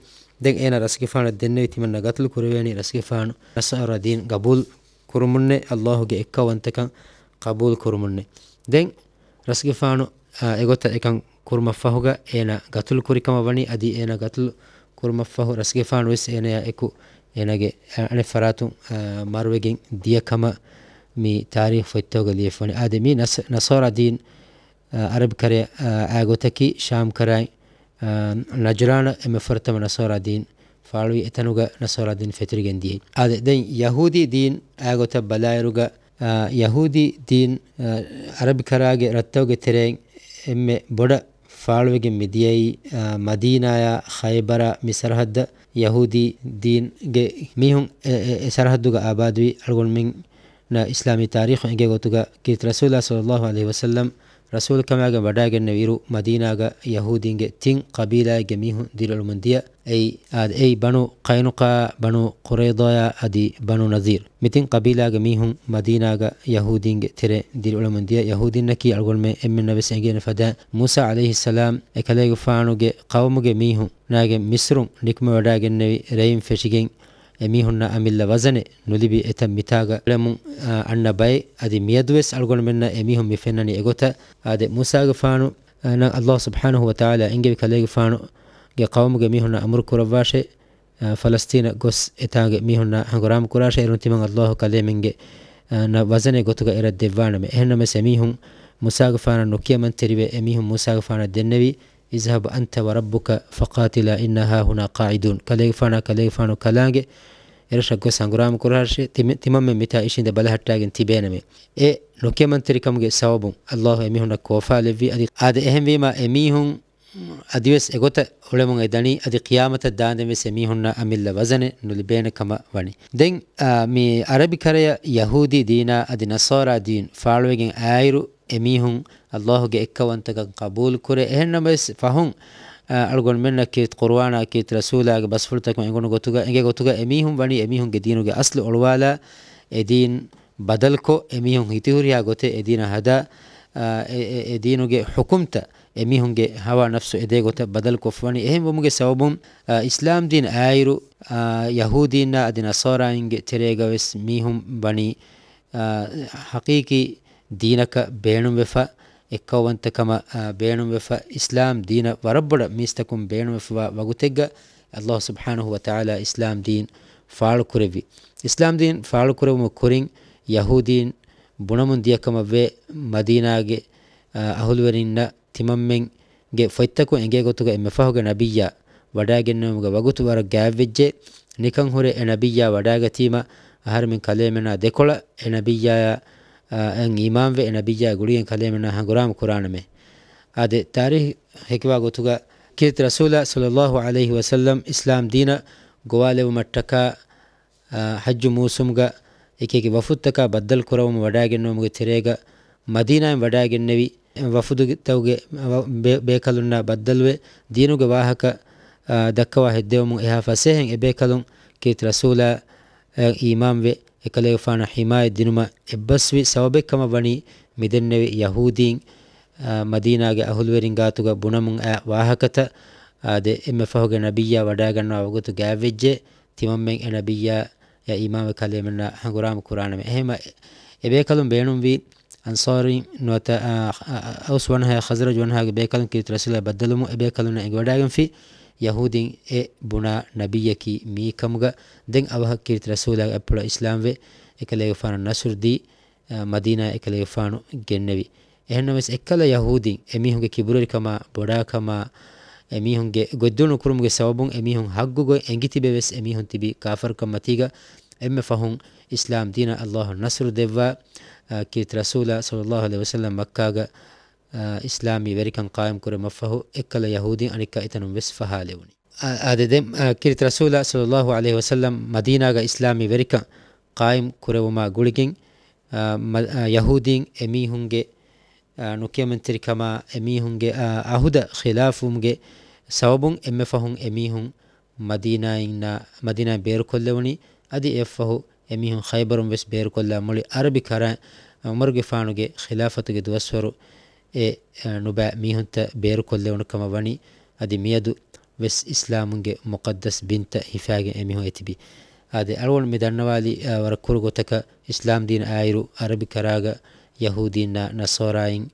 ދެން އޭނަ ރަސްގެފާނަށް ދެންނެވި ތިމަންނަ ޤަތުލު ކުރެވޭނީ ރަސްގެފާނު ނަޞާރާ ދީން ޤަބޫލު ކުރުމުންނޭ، ﷲ ގެ އެއްކައުވަންތަކަން ޤަބޫލު ކުރުމުންނޭ. ދެން ރަސްގެފާނު، އާ، އެގޮތަށް އެކަން ކުރުމަށްފަހުގަ އޭނަ ޤަތުލު ކުރިކަމަށް ވަނީ. އަދި އޭނަ ޤަތުލު ކުރުމަށްފަހު ރަސްގެފާނު ވެސް އޭނަޔާ އެކު އޭނަގެ، އަ-، އަނެއް ފަރާތުން، އާ، މަރުވެގެން ދިޔަ ކަމަށް މި ތާރީޚު ފޮތްތަކުގަ ލިޔެފަވަނީ. އާދެ، މި ނަސް-، ނަޞާރާ ދީން، އާ، އަރަބި ކަރަޔަށް، އާ، އާ ގޮތަކީ ޝާމް ކަރާއިން، އާ، ނަޖްރާނަށް އެންމެ ފުރަތަމަ ނަޞާރާ ދީން ފާޅުވި އެތަނުގަ ނަޞާރާ ދީން ފެތުރިގެން ދިޔައީ. އާދެ، ދެން ޔަހޫދީ ދީން އާގޮތަށް ބަލާއިރުގަ، އާ، ޔަހޫދީ ދީން، އާ، އަރަބި ކަރާގެ ރަށްތަކުގެ ތެރެއިން އެންމެ ބޮޑަށް ފާޅުވެގެން މިދިޔައީ، އާ، މަދީނާޔާ ޚައިބަރާ މި ސަރަހައްދަށް ޔަހޫދީ ދީންގެ މީހުން އެ، އެ، އެ ސަރަހައްދުގަ އާބާދުވި އަޅުގަނޑުމެންނަށް އިސްލާމީ ތާރީޚު އެނގޭ ގޮތުގަ ކީރިތި ރަސޫލާ ޞައްލައްލާހު ޢަލައިހި ވަސައްލަމް ރަސޫލުކަމާގެން ވަޑާގެންނެވި އިރު، މަދީނާގަ ޔަހޫދީންގެ ތިން ޤަބީލާއެއްގެ މީހުން ދިރިއުޅެމުން ދިޔަ. އެއީ، އާ، އެއީ ބަނޫ ޤައިނުޤާޢާ، ބަނޫ ޤުރައިޟާޔާ އަދި ބަނޫ ނަޟީރު. މި ތިން ޤަބީލާގެ މީހުން މަދީނާގަ ޔަހޫދީންގެ ތެރެއިން ދިރިއުޅެމުން ދިޔަ. ޔަހޫދީންނަކީ އަޅުގަނޑުމެން އެންމެންނަށް ވެސް އެނގޭނެ ފަދައިން، މޫސާ ޢަލައިހިއްސަލާމް އެކަލޭގެފާނުގެ ޤައުމުގެ މީހުން ނާގެ މިޞްރުން ނިކުމެވަޑާގެންނެވި ރެއިން ފެށިގެން، އެމީހުންނަށް އަމިއްލަ ވަޒަނެއް ނުލިބި އެތައް މިތާގަ އުޅެމުން، އާ، އަންނަ ބައެއް. އަދި މިއަދުވެސް އަޅުގަނޑުމެންނަށް އެމީހުން މި ފެންނަނީ އެގޮތަށް. އާދެ، މޫސާގެފާނު، އާ، ނަށް ﷲ ސުބްޙާނަހޫ ވަތަޢާލާ އެންގެވި ކަލޭގެފާނުގެ ޤައުމުގެ މީހުންނަށް އަމުރު ކުރައްވާށޭ، އާ، ފަލަސްޠީނަށް ގޮސް އެތާނގެ މީހުންނާ ހަނގުރާމަ ކުރާށޭ، އޭރުން ތިމަން ﷲ ކަލޭމެންގެ، އާ، ނަށް ވަޒަނެއް ގޮތުގަ އެރަށް ދެއްވާނަމޭ. އެހެންނަމަވެސް އެމީހުން މޫސާގެފާނަށް ނުކިޔަމަންތެރިވެ، އެމީހުން މޫސާގެފާނަށް ދެންނެވީ، اذهب أنت وربك فقاتلا إنا هاهنا قاعدون. ކަލޭގެފާނާ ކަލޭގެފާނު ކަލާނގެ އެރަށަށް ގޮސް ހަނގުރާމަ ކުރާށޭ، ތިމަ-، ތިމަންމެން މިތާ އިށީނދެ ބަލަހައްޓާގެން ތިބޭނަމޭ. އެ ނުކިޔަމަންތެރިކަމުގެ ސަބަބުން ﷲ އެމީހުންނަށް ކޯފާލެއްވި. އަދި އާދެ، އެހެންވީމާ އެމީހުން އަދިވެސް އެގޮތަށް އުޅެމުން އެ ދަނީ، އަދި ޤިޔާމަތަށް ދާންދެން ވެސް އެމީހުންނަށް އަމިއްލަ ވަޒަނެއް ނުލިބޭނެ ކަމަށް ވަނީ. ދެން، އާ، މި އަރަބި ކަރަޔަށް ޔަހޫދީ ދީނާ އަދި ނަޞާރާ ދީން ފާޅުވެގެން އާއިރު، އެމީހުން ﷲ ގެ އެއްކައުވަންތަކަން ޤަބޫލު ކުރޭ. އެހެންނަމަވެސް ފަހުން، އަޅުގަނޑުމެންނަށް ކީރިތި ޤުރުއާނާ ކީރިތި ރަސޫލާގެ ބަސްފުޅުތަކުން އެނގުނު ގޮތުގަ، އެނގޭ ގޮތުގަ އެމީހުން ވަނީ އެމީހުންގެ ދީނުގެ އަސްލު އޮޅުވާލާ، އެ ދީން ބަދަލުކޮށް، އެމީހުން ހިތިހުރިހާ ގޮތެއް އެ ދީނަށް ހަދާ، އަ، އެ، އެ، އެ ދީނުގެ ޙުކުމްތައް އެމީހުންގެ ހަވާ ނަފްސު އެދޭ ގޮތަށް ބަދަލުކޮށްފަވަނީ. އެހެން ވުމުގެ ސަބަބުން، އަ، އިސްލާމް ދީން އާއިރު، އަ، ޔަހޫދީންނާ އަދި ނަޞާރާއިންގެ ތެރޭގަވެސް މީހުން ވަނީ، އަ، ޙަޤީޤީ ދީނަކަށް ބޭނުންވެފަ، އެއްކައުވަންތަކަމަށް، އާ، ބޭނުންވެފަ، އިސްލާމް ދީނަށް ވަރަށްބޮޑަށް މީސްތަކުން ބޭނުންވެފަވާ ވަގުތެއްގަ، ﷲ ސުބްޙާނަހޫ ވަތަޢާލާ އިސްލާމް ދީން ފާޅުކުރެއްވި. އިސްލާމް ދީން ފާޅުކުރެވުމުގެ ކުރިން، ޔަހޫދީން ބުނަމުން ދިޔަކަމަށްވޭ، މަދީނާގެ، އާ، އަހުލުވެރިންނަށް ތިމަންމެންގެ ފޮތްތަކުން އެނގޭ ގޮތުގަ އެންމެ ފަހުގެ ނަބިއްޔާ ވަޑާގެންނެވުމުގެ ވަގުތު ވަރަށް ގާތްވެއްޖެ. ނިކަން ހުރެ އެ ނަބިއްޔާ ވަޑާގަތީމަ، އަހަރެމެން ކަލޭމެނާ ދެކޮޅަށް އެ ނަބިއްޔާޔާ، އާ، އަށް އީމާންވެ، އެ ނަބިއްޔާ ގުޅިގެން ކަލޭމެނާ ހަނގުރާމަ ކުރާނަމޭ. އާދެ، ތާރީޚް ހެކިވާ ގޮތުގަ ކީރިތި ރަސޫލާ ޞައްލައްލާހު ޢަލައިހި ވަސައްލަމް އިސްލާމް ދީނަށް ގޮވާލެވުމަށްޓަކާ، އާ، ޙައްޖު މޫސުމްގަ އެކިއެކި ވަފުދުތަކާ ބައްދަލު ކުރަވުމަށް ވަޑާގެންނެވުމުގެ ތެރޭގަ މަދީނާއިން ވަޑާގެންނެވި ވަފުދުތަކުގެ ބޭ-، ބޭކަލުންނާ ބައްދަލުވެ، ދީނުގެ ވާހަކަ، އާ، ދައްކަވާ ހެއްދެވުމުން އެހާ ފަސޭހައިން އެބޭކަލުން ކީރިތި ރަސޫލާ، އަށް އީމާންވެ، އެކަލޭގެފާނަށް ޙިމާޔަތް ދިނުމަށް އެއްބަސްވި ސަބަބެއް ކަމަށް ވަނީ މިދެންނެވި ޔަހޫދީން، އާ، މަދީނާގެ އަހުލުވެރިން ގާތުގަ ބުނަމުން އައި ވާހަކަތައް. އާދެ، އެންމެ ފަހުގެ ނަބިއްޔާ ވަޑާގަންނަވާ ވަގުތު ގާތްވެއްޖެ، ތިމަންމެން އެ ނަބިއްޔާ އަށް އީމާންވެ ކަލޭމެންނާ ހަނގުރާމަ ކުރާނަމޭ. އެހެންމަ އެބޭކަލުން ބޭނުންވީ އަންޞާރީން ނުވަތަ، އާ، އަ-، އަ-، އައުސް ވަންހާ ޚަޒްރަޖް ވަންހާގެ ބޭކަލުން ކީރިތި ރަސޫލާ ބައްދަލުވުމުން އެބޭކަލުންނަށް އެނގިވަޑާގެންފި ޔަހޫދީން އެ ބުނާ ނަބިއްޔަކީ މީކަމުގަ. ދެން އަވަހަށް ކީރިތި ރަސޫލާގެ އަތްޕުޅަށް އިސްލާމްވެ، އެކަލޭގެފާނަށް ނަޞްރު ދީ، އާ، މަދީނާއަށް އެކަލޭގެފާނު ގެންނެވި. އެހެންނަމަވެސް އެއްކަލަ ޔަހޫދީން އެމީހުންގެ ކިބުރުވެރިކަމާ، ބޮޑާކަމާ، އެމީހުންގެ ގޮތްދޫނު ކުރުމުގެ ސަބަބުން އެމީހުން ހައްގު ގޮތް އެނގި ތިބެވެސް އެމީހުން ތިބި ކާފަރުކަން މަތީގަ އެންމެ ފަހުން އިސްލާމް ދީނަށް ﷲ ނަޞްރު ދެއްވާ، އާ، ކީރިތި ރަސޫލާ ޞައްލައްލާހު ޢަލައިހި ވަސައްލަމް މައްކާގަ، އާ، އިސްލާމީ ވެރިކަން ޤާއިމް ކުރެއްވުމަށްފަހު އެއްކަލަ ޔަހޫދީން އަނެއްކާ އެތަނުން ވެސް ފަހާލެވުނީ. އާ، އާދެ، ދެން، އާ، ކީރިތި ރަސޫލާ ޞައްލައްލާހު ޢަލައިހި ވަސައްލަމް މަދީނާގަ އިސްލާމީ ވެރިކަން ޤާއިމް ކުރެވުމާ ގުޅިގެން، އާ، މަ-، އާ، ޔަހޫދީން އެމީހުންގެ، އާ، ނުކިޔަމަންތެރިކަމާ، އެމީހުންގެ، އާ، އަހުދަށް ޚިލާފުވުމުގެ ސަބަބުން އެންމެ ފަހުން އެމީހުން މަދީނާއިންނާ، މަދީނާއިން ބޭރުކޮށްލެވުނީ. އަދި އެއަށްފަހު އެމީހުން ޚައިބަރުން ވެސް ބޭރުކޮށްލާ މުޅި އަރަބި ކަރަ-، ޢުމަރުގެފާނުގެ ޚިލާފަތުގެ ދުވަސްވަރު އެ، އަ، ނުބައި މީހުންތައް ބޭރުކޮށްލެވުނު ކަމަށް ވަނީ. އަދި މިއަދު ވެސް އިސްލާމުންގެ މުޤައްދަސް ބިންތައް ހިފާގެން އެމީހުން އެތިބި. އާދެ، އަޅުގަނޑު މި ދަންނަވާލި، އަ، ވަރަށް ކުރު ގޮތަކަށް އިސްލާމް ދީން އާއިރު އަރަބި ކަރާގަ ޔަހޫދީންނާ ނަޞާރާއިން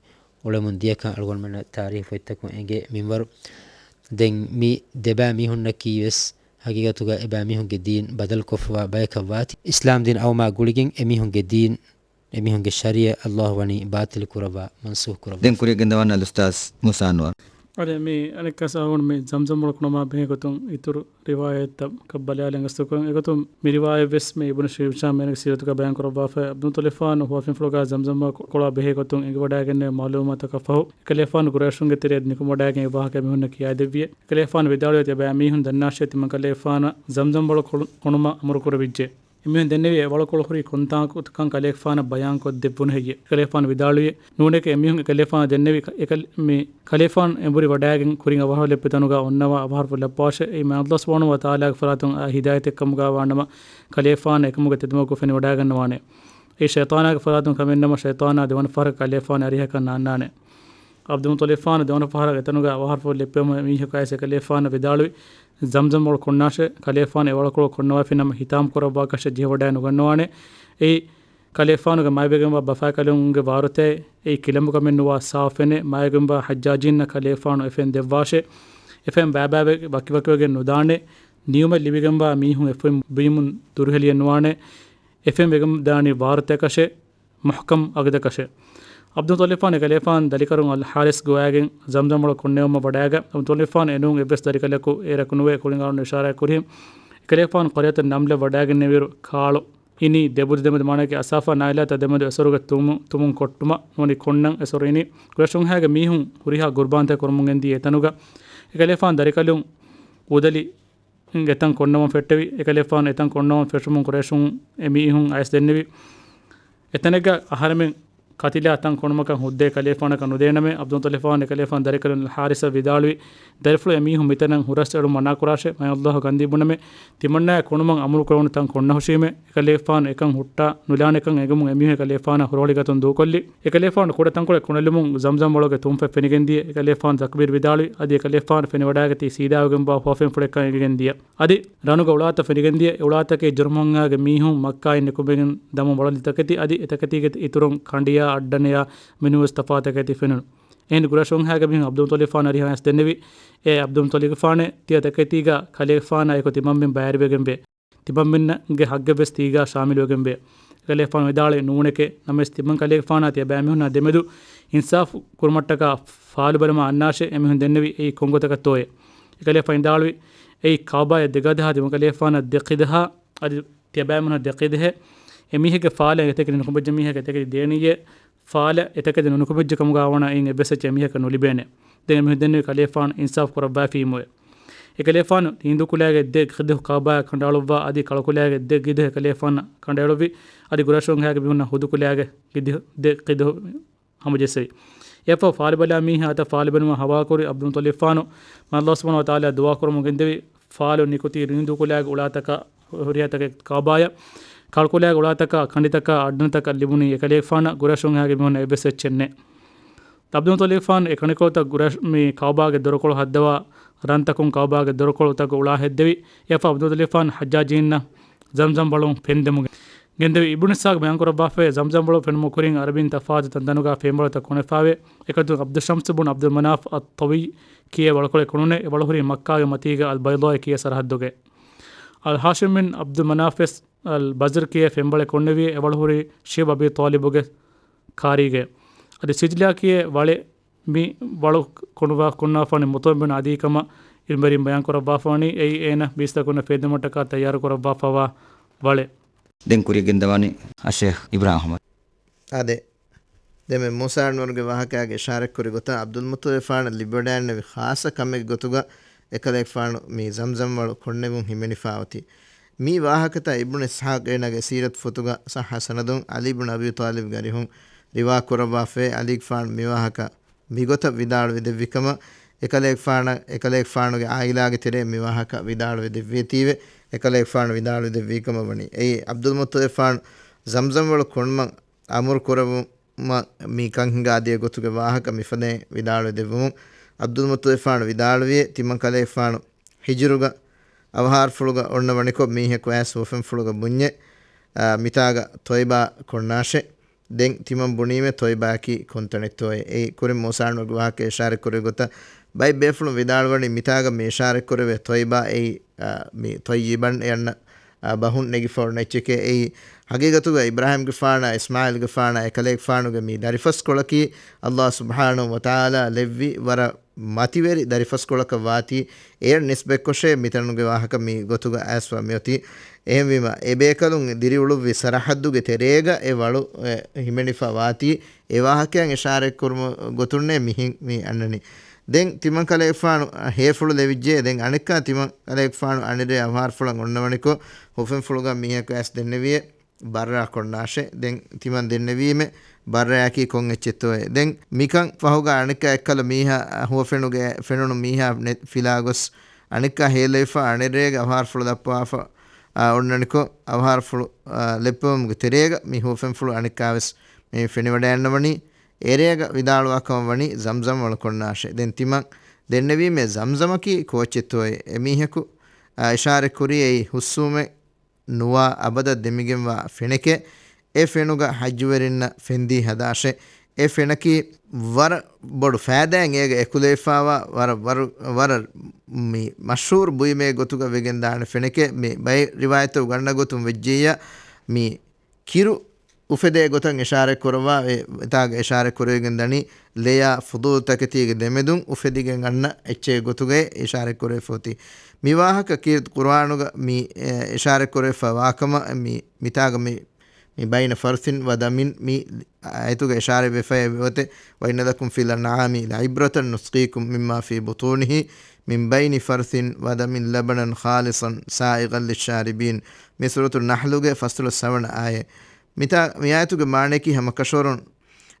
އުޅެމުން ދިޔަކަން އަޅުގަނޑުމެންނަށް ތާރީޚު ފޮތްތަކުން އެނގޭ މިންވަރު. ދެން މި ދެބައި މީހުންނަކީ ވެސް ހަގީގަތުގަ އެބައި މީހުންގެ ދީން ބަދަލުކޮށްފަވާ ބަޔަކަށް ވާތީ، އިސްލާމް ދީން އައުމާ ގުޅިގެން އެމީހުންގެ ދީން، އެމީހުންގެ ޝަރީޢަތް ﷲ ވަނީ ބާޠިލު ކުރައްވާ، މަންސޫޚް ކުރައްވާ. ދެން ކުރިއަށް ގެންދަވާން އަލްއުސްތާޛް މޫސާ އަންވަރު. އަދި މި އަނެއްކާ ސާހުން މި ޒަމްޒަމް ވަޅު ކުނުމާ ބެހޭ ގޮތުން އިތުރު ރިވާޔަތްތައް ކައްބަލާލަން ގަސްތުކުރަން. އެގޮތުން މި ރިވާޔަތް ވެސް މި އިބުނު ޝި-، ހިޝާމް އޭނަގެ ސީރަތުގަ ބަޔާން ކުރައްވާފައި، ޢަބްދުލް މުޠަލިބާން ހުވަފެންފުޅުގަ ޒަމްޒަމް ވަޅު ކޮ-، ކޮޅާ ބެހޭ ގޮތުން އެނގިވަޑައިގެންނެވި މަޢުލޫމާތަކަށް ފަހު، އެކަލޭފާނު ގުރައިޝުންގެ ތެރެއަށް ނިކުމެވަޑައިގެން އެ ވާހަކަ އެމީހުންނަށް ކިޔައިދެއްވިއެވެ. އެކަލޭފާނު ވިދާޅުވި ތިޔަބައިމީހުން ދަންނާށޭ، ތިމަން ކަލޭފާނަށް ޒަމްޒަމް ވަޅު ކޮޅު-، ކޮނުމަށް އަމުރު ކުރެވިއްޖެ. އެމީހުން ދެންނެވި އެ ވަޅުކޮޅު ހުރީ ކޮންތާކުތަކަން ކަލޭގެފާނަށް ބަޔާންކޮށްދެއްވުނު ހެއްޔެވެ؟ އެކަލޭގެފާނު ވިދާޅުވިއެވެ. ނޫނެކޭ، އެމީހުން އެކަލޭގެފާނަށް ދެންނެވި ކަ-، އެކަލް-، މި ކަލޭގެފާނު އެނބުރި ވަޑައިގެން ކުރިން އަވަހަށް ލެއްޕި ތަނުގަ އޮންނަވާ އަވަހަށް ލައްޕަވާށޭ. އެއީ މާތްﷲ ސުބްޙާނަހޫ ވަތަޢާލާގެ ފަރާތުން އާ ހިދާޔަތެއް ކަމުގަ ވާނަމަ، ކަލޭގެފާނަށް އެކަމުގެ ތެދުމަގު ފެނިވަޑައިގަންނަވާނެ. އެއީ ޝައިޠާނާގެ ފަރާތުން ކަމެއްނަމަ، ޝައިޠާނާ ދެވަނަ ފަހަރަށް ކަލޭގެފާނު އަރިހަކަށް ނާންނާނެ. ޢަބްދުލް މުޠަލިބާނު ދެވަނަ ފަހަރަށް އެތަނުގަ އަވަހަށް ލެއްޕެވުމަށް އެމީހަކު އައިސް އެކަލޭގެފާނަށް ވިދާޅުވި، ޒަމްޒަމް ވަޅު ކޮންނާށޭ، ކަލޭގެފާނު އެ ވަޅުކޮޅު ކޮންނަވާފިނަމަ ހިތާމަކުރައްވާކަށެއް ޖެހިވަޑައި ނުގަންނަވާނެ. އެއީ ކަލޭގެފާނުގެ މައިބައިގެންވާ ބަފާކަލުންގެ ވާރުތައެއް. އެއީ ކިލަނބުކަމެއް ނުވާ ސާފު ފެނެއް. މައިގެންވާ ޙައްޖާޖީންނަށް ކަލޭގެފާނު އެ ފެން ދެއްވާށޭ. އެ ފެން ބައިބައިވެ ވަކިވަކިވެގެން ނުދާނެ. ނިޔުމަތް ލިބިގެންވާ މީހުން އެ ފެން ބުއިމުން ދުރުހެލިއެއް ނުވާނެ. އެ ފެން ވެގެންދާނީ ވާރުތަކަށޭ، މުޙްކަމް ޢަޤްދަކަށޭ. ޢަބްދުލް މުޠަލިބާން އެކަލޭގެފާނު ދަރިކަލުން އަލް ޙާރިސް ގޮވައިގެން ޒަމްޒަމް ވަޅު ކޮންނެވުމަށް ވަޑައިގަތް، ޢަބްދުލް މުޠަލިބާން އެނޫން އެއްވެސް ދަރިކަލަކު އޭރަކު ނުވެ. ކުރިން އަޅުން އިޝާރާތް ކުރިހެން އެކަލޭގެފާނު ޤަރްޔަތު ނަމްލަށް ވަޑައިގެންނެވިއިރު ކާޅު އިނީ ދެބުދި ދެމެދު، މާނައަކީ އަސާފާ ނާއިލާތާ ދެމެދު އެސޮރުގެ ތުމު-، ތުމުން ކޮއްޓުމަށް ނޫނީ ކޮންނަން އެސޮރު އިނީ. ގުރައިޝުންހާގެ މީހުން ހުރިހާ ޤުރުބާންތައް ކުރަމުން ގެންދިޔަ އެތަނުގަ އެކަލޭގެފާނު ދަރިކަލުން އުދަލި އެތަން ކޮންނަވަން ފެއްޓެވި. އެކަލޭގެފާނު އެތަން ކޮންނަވަން ފެށުމުން ޤުރައިޝުން އެމީހުން އައިސް ދެންނެވި. އެތަނެއްގަ އަހަރެމެން ކަތިލާ ތަން ކޮނުމަކަށް ހުއްދައެއް ކަލޭގެފާނަކަށް ނުދޭނަމޭ. ޢަބްދުލް މުޠަލިބާން އެކަލޭގެފާނު ދަރިކަލުން އަލް ޙާރިސަށް ވިދާޅުވި، ދަރިފުޅު އެމީހުން މިތަނަށް ހުރަސް އެޅުން މަނާކުރާށޭ. މާތްﷲ ގަންދީ ބުނަމޭ. ތިމަންނާއަށް ކޮނުމަށް އަމުރު ކުރެވުނު ތަން ކޮންނަހުށީމޭ. އެކަލޭގެފާނު އެކަން ހުއްޓާ ނުލާނެކަން އެނގުމުން އެމީހުން އެކަލޭގެފާނާ ހުރަހޮޅިގަތުން ދޫކޮށްލި. އެކަލޭގެފާނު ކުޑަ ތަންކޮޅެއް ކުނިލުމުން ޒަމްޒަމް ވަޅުގެ ތުންފަތް ފެނިގެންދިޔަ. އެކަލޭގެފާނު ތަކުބީރު ވިދާޅުވި. އަދި އެކަލޭގެފާނު ފެނިވަޑައިގަތީ ސީދާވެގެންވާ ހުވަފެންފުޅެއްކަން އެނގިގެންދިޔަ. އަދި ރަނުގެ އުޅާތައް ފެނިގެންދިޔަ. އެ އުޅާތަކީ ޖުރުހުމްއާގެ މީހުން މައްކާއިން ނިކުމެގެން ދަމުން ވަޅުލި ތަކެތި. އަދި އެތަކެތީގެ އިތުރުން ކަނޑިޔާ އައްޑަނެޔާ މިނޫންވެސް ތަފާތު ތަކެތި ފެނުނު. އެހިނދު ގުރައިޝުންހާގެ މީހުން ޢަބްދުލް މުޠަލިބާނަށް އަރިހަށް އައިސް ދެންނެވި، އޭ ޢަބްދުލް މުޠަލިބާނޭ، ތިޔަ ތަކެތީގަ ކަލޭގެފާނާ އެކު ތިމަންމެން ބައިވެރިވެގެންވޭ. ތިމަންމެންގެ ޙައްޤެއްވެސް ތީގަ ޝާމިލުވެގެންވޭ. އެކަލޭގެފާނު ވިދާޅުވި، ނޫނެކޭ. ނަމަވެސް ތިމަން ކަލޭގެފާނާ ތިޔަބައިމީހުންނާ ދެމެދު އިންސާފު ކުރުމަށްޓަކާ ފާލުބަލަމާ އަންނާށޭ. އެމީހުން ދެންނެވި، އެއީ ކޮންގޮތަކަށްތޯއޭ؟ އެކަލޭގެފާނު ވިދާޅުވި، އެއީ ކަޢުބާޔަށް ދެގަދަހާ ތިމަން ކަލޭގެފާނަށް ދެ ޤިދަހާ، އަދި ތިޔަބައިމީހުނަށް ދެ ޤިދަހެއް. އެމީހެއްގެ ފާލަށް އެތަކެތި ނުކުމެއްޖެ މީހަކަށް އެތަކެތި ދޭނިއްޔޭ. ފާލަށް އެތަކެތި ނުނުކުމެއްޖެ ކަމުގަ ވަނަ އިން އެއްވެސް އެއްޗެއް އެމީހަކަށް ނުލިބޭނެ. ދެން އެމީހުން ދެންނެވި ކަލޭގެފާނު އިންސާފު ކުރައްވައިފީމުވެ. އެކަލޭގެފާނު ހިނދުކުލައިގެ ދެ ޤިދަހު ކަޢުބާ ކަނޑައަޅުއްވާ އަދި ކަޅުކުލައިގެ ދެ ޤިދަހު އެކަލޭގެފާނަށް ކަނޑައެޅުއްވި. އަދި ގުރައިޝުންހާގެ މީހުންނަށް ހުދުކުލައިގެ ޤިދަހު، ދެ ޤިދަހު ހަމަޖެއްސެވި. އެއަށްފަހު ފާލުބަލާ މީހާ އަތަށް ފާލުބެނުމަށް ހަވާލުކުރި ޢަބްދުލް މުޠަލިބާނު މާތްﷲ ސުބްޙާނަހޫ ވަތަޢާލާ ދުޢާ ކުރަމުން ގެންދެވި. ފާލު ނިކުތީ ހިނދުކުލައިގެ އުޅާތަކާ ހުރިހާ ތަކެއް ކަޢުބާޔަށް، ކަޅުކުލައިގެ އުޅާތަކާ ކަނޑިތަކާ އައްޑަންތަކަށް ލިބުނީ އެކަލޭގެފާނަށް. ގުރައިޝުންހާގެ މީހުންނަށް އެއްވެސް އެއްޗެއް ނެތް. ޢަބްދުލް މުޠަލިބާން އެ ކަނޑިކޮޅުތައް ގުރައިޝް-، މި ކަޢުބާގެ ދޮރުކޮޅު ހައްދަވާ ރަންތަކުން ކަޢުބާގެ ދޮރުކޮޅުތަކު އުޅާ ހެއްދެވި. އެއަށްފަހު ޢަބްދުލް މުޠަލިބާން ޙައްޖާޖީންނަށް ޒަމްޒަމް ވަޅު ފެންދެމުގެ ގެންދެވި. އިބްނު އިސްޙާޤް ބަޔާންކުރައްވާފައި، ޒަމްޒަމް ވަޅު ފެނުމުގެ ކުރިން ޢަރަބީން ތަފާތު ތަންތަނުގަ ފެންވަޅުތައް ކޮނެފައިވޭ. އެކަމަކު ޢަބްދު ޝަމްސް ބުން ޢަބްދުލް މަނާފް އައްޠަވިއްޔި ކިޔޭ ވަޅުކޮޅެއް ކޮނުނޭ. އެ ވަޅު ހުރީ މައްކާގެ މަތީގަ އަލްބައިޟާއި ކިޔޭ ސަރަޙައްދުގައި. އަލް ހާޝިމް ބިން ޢަބްދުލް މަނާފް ވެސް އަލް ބަޒްރް ކިޔޭ ފެންވަޅެއް ކޮންނެވި. އެ ވަޅު ހުރީ ޝިޔަބް އަބީ ޠާލިބުގެ ކާރީގައި. އަދި ސިޖްލާ ކިޔޭ ވަޅެއް މި ވަޅު ކޮނުވާ-، ކޮންނާފާނީ މުޠްޢިމް ބިން ޢަދީ ކަމަށް ޢިލްމުވެރިން ބަޔާން ކުރައްވާފާނީ. އެއީ އޭނަ ބީސްތަކުންނަށް ފޭދުމަށްޓަކާ ތައްޔާރު ކުރައްވާފައިވާ ވަޅެއް. ދެން ކުރިއަށް ގެންދަވާނީ އައްޝޭޚް އިބްރާހިމް އަޙްމަދު. އާދެ. ދެންމެ މޫސާ އަންވަރުގެ ވާހަކައިގެ އިޝާރަތްކުރި ގޮތަށް ޢަބްދުލް މުޠްޠަލިބާނަށް ލިބިވަޑައިގެންނެވި ޚާއްޞަ ކަމެއްގެ ގޮތުގަ އެކަލޭގެފާނު މި ޒަމްޒަމް ވަޅު ކޮންނެވުން ހިމެނިފާ އޮތީ. މި ވާހަކަތައް އިބްނު އިސްޙާޤް އޭނާގެ ސީރަތު ފޮތުގަ ޞައްޙަ ސަނަދުން ޢަލީ ބުން އަބީ ޠާލިބްގެ އަރިހުން ރިވާ ކުރައްވާފައި. ޢަލީގެފާނު މި ވާހަކަ މިގޮތަށް ވިދާޅުވެ ދެއްވި ކަމަށް އެކަލޭގެފާނަށް، އެކަލޭގެފާނުގެ ޢާއިލާގެ ތެރޭ މި ވާހަކަ ވިދާޅުވެ ދެއްވިއްޔޭތީވެ. އެކަލޭގެފާނު ވިދާޅުވެ ދެއްވި ކަމަށް ވަނީ. އެއީ ޢަބްދުލް މުޠްޠަލިބާނު ޒަމްޒަމް ވަޅު ކޮނުމަށް އަމުރު ކުރެވުމަށް މި ކަން ހިނގާ ދިޔަ ގޮތުގެ ވާހަކަ މިފަދައިން ވިދާޅުވެ ދެއްވުމުން، ޢަބްދުލް މުޠްޠަލިބާނު ވިދާޅުވިއޭ، ތިމަން ކަލޭގެފާނު ހިޖުރުގަ އަވަހާރަފުޅުގަ އޮންނަ ވަނިކޮށް މީހަކު އައިސް ހުވަފެންފުޅުގަ ބުންޏޭ، އާ، މިތާގަ ތޮއިބާ ކޮންނާށޭ. ދެން ތިމަން ބުނީމޭ ތޮއިބާއަކީ ކޮންތަނެއްތޯއޭ. އެއީ ކުރިން މޫސާ އަންވަރުގެ ވާހަކަ އިޝާރަތް ކުރި ގޮތަށް ބައެއް ބޭފުޅުން ވިދާޅުވަނީ މިތާގަ މި އިޝާރަތް ކުރެވޭ ތޮއިބާ އެއީ، އާ، މި ތޮއްޔިބަން އެ އަންނަ އާ، ބަހުން ނެގިފަ އޮންނަ އެއްޗެކޭ. އެއީ ހަގީގަތުގަ އިބްރާހީމްގެފާނާ، އިސްމާޢީލްގެފާނާ، އެކަލޭގެފާނުގެ މި ދަރިފަސްކޮޅަކީ ﷲ ސުބްޙާނަހޫ ވަތަޢާލާ ލެއްވި ވަރަށް މަތިވެރި ދަރިފަސްކޮޅަކަށް ވާތީ، އެޔަށް ނިސްބަތްކޮށޭ މިތަނުގެ ވާހަކަ މި ގޮތުގަ އައިސްފަ މިއޮތީ. އެހެންވީމަ، އެ ބޭކަލުން ދިރިއުޅުއްވި ސަރަޙައްދުގެ ތެރޭގަ އެ ވަޅު، އެ، ހިމެނިފަ ވާތީ، އެ ވާހަކައަށް އިޝާރަތްކުރުމުގެ ގޮތުންނޭ މިހެން މި އަންނަނީ. ދެން ތިމަން ކަލޭގެފާނު ހޭފުޅު ލެވިއްޖެ. ދެން އަނެއްކާ ތިމަން ކަލޭގެފާނު އަނެއްރޭ އަވަހާރަފުޅަށް އޮންނަވަނިކޮށް، ހުވަފެންފުޅުގަ މީހަކު އައިސް ދެންނެވިއޭ، ބައްރާ ކޮންނާށޭ. ދެން ތިމަން ދެންނެވީމެ، ބައްރާއަކީ ކޮން އެއްޗެއްތޯއޭ. ދެން މިކަން ފަހުގަ އަނެއްކާ އެއްކަލަ މީހާ ހުވަފެނުގެ ފެނުނު މީހާ ނެ-، ފިލާ ގޮސް، އަނެއްކާ ހޭލައިފަ އަނެއްރޭގެ އަވަހާރަފުޅު ދައްޕަވާފަ، އާ، އޮންނަނިކޮށް، އަވަހާރަފުޅު، އާ، ލެއްޕެވުމުގެ ތެރޭގަ މި ހުވަފެންފުޅު އަނެއްކާވެސް މި ފެނިވަޑައިގަންނަވަނީ. އެރޭގަ ވިދާޅުވާ ކަމަށް ވަނީ ޒަމްޒަމް ވަޅު ކޮންނާށޭ. ދެން ތިމަން ދެންނެވީމޭ ޒަމްޒަމަކީ ކޯއްޗެއްތޯއޭ. އެ މީހަކު، އާ، އިޝާރަތް ކުރީ އެއީ ހުސްވުމެއް ނުވާ އަބަދަށް ދެމިގެންވާ ފެނެކޭ. އެ ފެނުގަ ޙައްޖުވެރިންނަށް ފެންދީ ހަދާށޭ. އެ ފެނަކީ ވަރަށް ބޮޑު ފައިދާއެއް އޭގަ އެކުލެވިފައިވާ ވަރަށް، ވަރު-، ވަރަށް މި މަޝްހޫރު ބުއިމެއް ގޮތުގަ ވެގެންދާނެ ފެނެކޭ. މި ބައެއް ރިވާޔަތްތައް ގަންނަ ގޮތުން ވެއްޖިއްޔާ، މި ކިރު އުފެދޭ ގޮތަށް އިޝާރަތް ކުރައްވާ، އެ ތާގަ އިޝާރަތް ކުރެވިގެން ދަނީ، ލެޔާ ފުޟޫލު ތަކެތީގެ ދެމެދުން އުފެދިގެން އަންނަ އެއްޗެއް ގޮތުގައި އިޝާރަތް ކުރެވިފަ އޮތީ. މި ވާހަކަ ކީރިތި ޤުރުއާނުގަ މި، އެ، އިޝާރަތް ކުރެވިފަ ވާކަމަށް މި، މިތާގަ މި، މި بين فرث ودم މި އާޔަތުގަ އިޝާރަތް ވެފައި އޮތެ، وإن لكم في الأنعام لعبرة نسقيكم مما في بطونه من بين فرث ودم لبنا خالصا سائغا للشاربين. މި ސޫރަތު ނަޙްލުގެ ފަސްދޮޅަސް ސަވަނަ އާޔަތް. މިތާ، މި އާޔަތުގެ މާނަޔަކީ ހަމަ ކަށަވަރުން،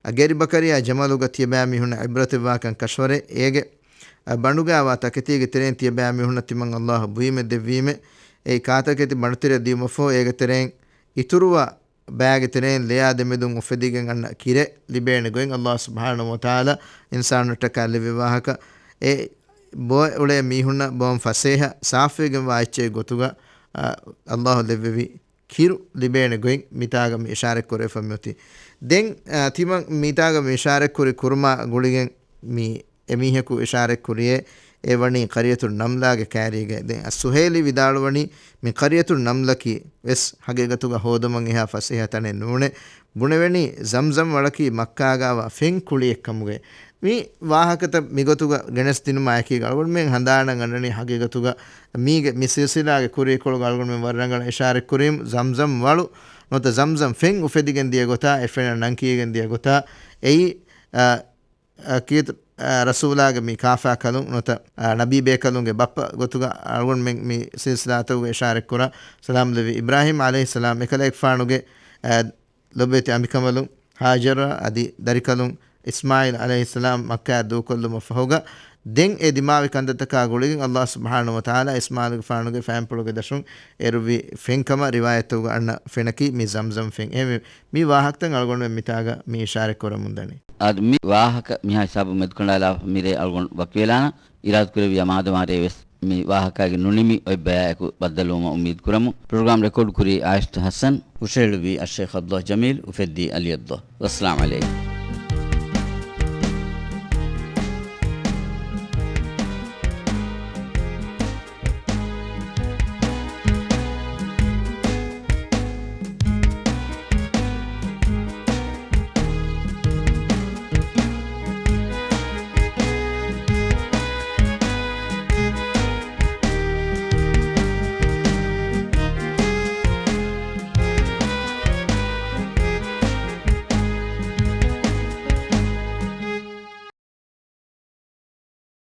އަ، ގެރި ބަކަރިޔާ ޖަމަލުގަ ތިޔަބައިމީހުންނަށް ޢިބްރަތެއްވާކަން ކަށަވަރެއް. އޭގެ، އަ، ބަނޑުގައިވާ ތަކެތީގެ ތެރެއިން ތިޔަބައިމީހުންނަށް ތިމަން ﷲ ބުއިމެއް ދެއްވީމެ. އެއީ ކާތަކެތި ބަނޑުތެރެއަށް ދިޔުމަށްފަހު އޭގެ ތެރެއިން އިތުރުވާ ބައިގެ ތެރެއިން ލެޔާ ދެމެދުން އުފެދިގެން އަންނަ ކިރެއް ލިބޭނެ ގޮތް ﷲ ސުބްޙާނަހޫ ވަތަޢާލާ އިންސާނުންނަށްޓަކާ ލެއްވި ވާހަކަ. އެ ބޮއެ އުޅޭ މީހުންނަށް ބޮން ފަސޭހަ ސާފުވެގެންވާ އެއްޗެއް ގޮތުގަ، އަ، ﷲ ލެއްވެވި ކިރު ލިބޭނެ ގޮތް މިތާގަ މި އިޝާރަތް ކުރެވިފަ މިއޮތީ. ދެން، އަ، ތިމަން މިތާގަ މި އިޝާރަތް ކުރި ކުރުމާ ގުޅިގެން މި އެމީހަކު އިޝާރަތް ކުރިޔޭ، އެ ވަނީ ޤަރްޔަތު ނަމްލާގެ ކައިރީގައި. ދެން އައްސުހައިލީ ވިދާޅުވަނީ، މި ޤަރްޔަތު ނަމްލަކީ ވެސް ހަގީގަތުގަ ހޯދުމަށް އެހާ ފަސޭހަ ތަނެއް ނޫނޭ. ބުނެވެނީ ޒަމްޒަމް ވަޅަކީ މައްކާގައިވާ ފެން ކުޅިއެއްކަމުގައި. މި ވާހަކަތައް މިގޮތުގަ ގެނެސް ދިނުމާ އެކީގަ އަޅުގަނޑުމެން ހަނދާނަށް އަންނަނީ ހަގީގަތުގަ މީގެ މި ސިލްސިލާގެ ކުރީކޮޅުގަ އަޅުގަނޑުމެން ވަރަށް ރަނގަޅަށް އިޝާރަތް ކުރީމު ޒަމްޒަމް ވަޅު ނުވަތަ ޒަމްޒަމް ފެން އުފެދިގެން ދިޔަ ގޮތާ، އެ ފެނަށް ނަން ކީގެން ދިޔަ ގޮތާ، އެއީ، އަ، އަ، ކީރިތި، އަ، ރަސޫލާގެ މި ކާފާ ކަލުން ނުވަތަ، އަ، ނަބީ ބޭކަލުންގެ ބައްޕަ ގޮތުގަ އަޅުގަނޑުމެން މި ސިލްސިލާތަކުގަ އިޝާރަތް ކުރާ، ސަލާމް ލެއްވި އިބްރާހީމް ޢަލައިހިއްސަލާމް އެކަލޭގެފާނުގެ، އަ، ލޮބުވެތި އަނބިކަނބަލުން ހާޖަރާ އަދި ދަރިކަލުން އިސްމާޢީލް ޢަލައިހިއްސަލާމް މައްކާއަށް ދޫކޮށްލުމަށް ފަހުގަ، ދެން އެ ދިމާވި ކަންތައްތަކާ ގުޅިގެން ﷲ ސުބްޙާނަހޫ ވަތަޢާލާ އިސްމާޢީލުގެފާނުގެ ފައިންޕުޅުގެ ދަށުން އެރުވި ފެންކަމަށް ރިވާޔަތްތަކުގަ އަންނަ ފެނަކީ މި ޒަމްޒަމް ފެން. އެހެންވެ، މި ވާހަކަތައް އަޅުގަނޑުމެން މިތާގަ މި އިޝާރަތް ކުރަމުންދަނީ. އާދެ، މި ވާހަކަ މިހާ ހިސާބުން މެދުކަނޑާލާފަ މިރޭ އަޅުގަނޑު ވަކިވެލާނަން. އިރާދަކުރެއްވިޔާ މާދަމާ ރޭވެސް މި ވާހަކައިގެ ނުނިމި އޮތް ބަޔާއެކު ބައްދަލުވުމަށް އުއްމީދު ކުރަމު. ޕްރޮގްރާމް ރެކޯޑް ކުރީ އާއިޝްތު ޙަސަން، ހުށަހެޅުއްވީ އައްޝޭޚް ޢަބްދުﷲ ޖަމީލް، އުފެއްދީ ޢަލީ ޢަބްދުﷲ. ވައްސަލާމް ޢަލައިކުމް.